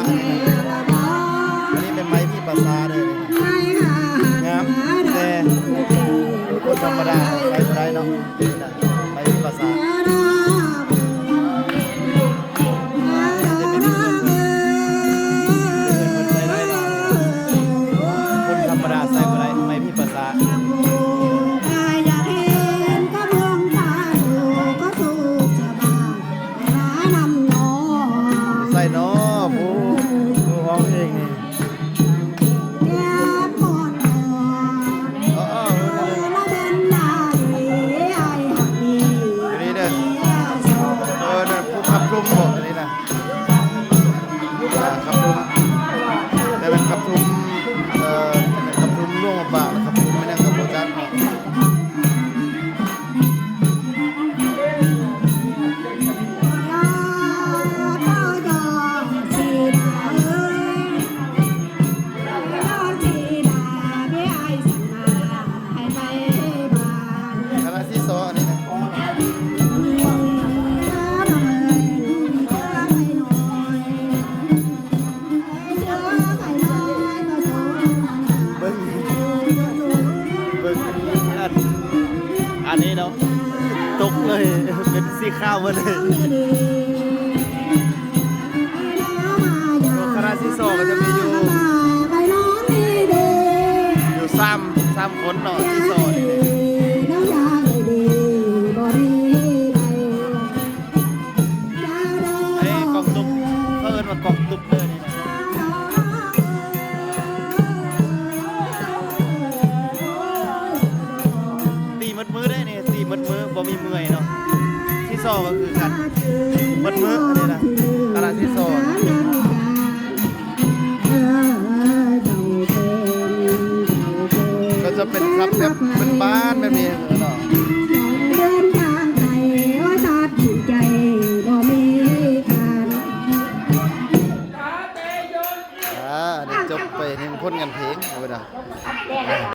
ອັນນີ້ແມ່ນໄມ້ພິພາສາເດີ ງາມແຕ່ຄົນທຳມະດາໃສ່ບໍ່ໄດ້ເນາະ ໄມ້ພິພາສາ ຄົນທຳມະດາໃສ່ບໍ່ໄດ້ ໄມ້ພິພາສາ. ໃສ່ເນາະ ຜູ້ ຜູ້ຮ້ອງເອງນີ້ ເອີ ເອີ ນີ້ເດີ ເອີ ນັ້ນຜູ້ຂັບທຸ່ມບໍ ອັນນີ້ນະ ອ່າ ຂັບທຸ່ມ ແຕ່ແມ່ນຂັບທຸ່ມ ເອີ ຂັບທຸ່ມຫຼວງພະບາງ ຂັບທຸ່ມແມ່ນຫຍັງກໍບໍ່ຈັກເນາະ. ຄະນະສີຊໍອັນນີ້ນະ ເບິ່ງ ເບິ່ງ ອັນ ອັນນີ້ເນາະ ຕົກເລີຍ ເປັນສີຂາວເບິດເລີຍ. ຄະນະສີຊໍກໍຈະມີຢູ່ ຢູ່ສາມ ສາມຄົນເນາະ ສີຊໍນີ້. ອັນນີ້ກອງຕຸບ ເຂົາເອີ້ນວ່າກອງຕຸບເດີນີ້ນະ. ຕີໝົດມື້ເດ້ນີ້ ຕີໝົດມື້ ບໍ່ມີເມື່ອຍເນາະ. ຊີຊໍກໍຄືກັນ ໝົດມື້ອັນນີ້ນະ ຄະນະຊີຊໍ ກໍຈະເປັນຂັບແບບບ້ານໆ ແບບນີ້ເນາະ. ອ່າ ອັນນີ້ຈົບໄປເຖິງຜົນງານເພງ ເອົາໄວ້ນະ.